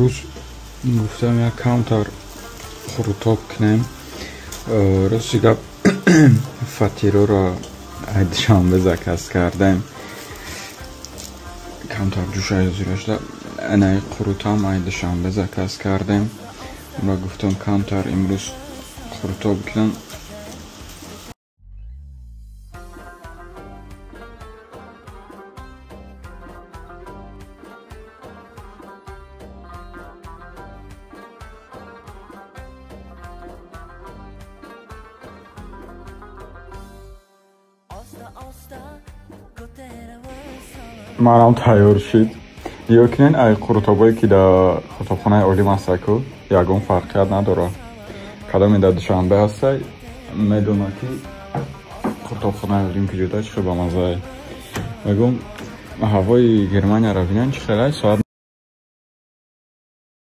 Имрӯз гуфтам як камтар қурутоб кунем. Рости гап, фатироро ай Душанбе заказ кардем. Камтар ҷӯшай ҳозира шуда. Анаи қурутам ай Душанбе заказ кардем. Ва гуфтам камтар имрӯз қурутоб кунам. Манам тайёр шид. Нигоҳ кунед, ай қурутобое ки дар қурутобхонаи Олим ҳастаку, ягон фарқият надорад. Кадоме дар Душанбе ҳастай, медонад, ки қурутобхонаи Олим куҷода, чӣ хел бамаззае. Мегӯм, ҳавои Германияро бинанд, чӣ хелай соат.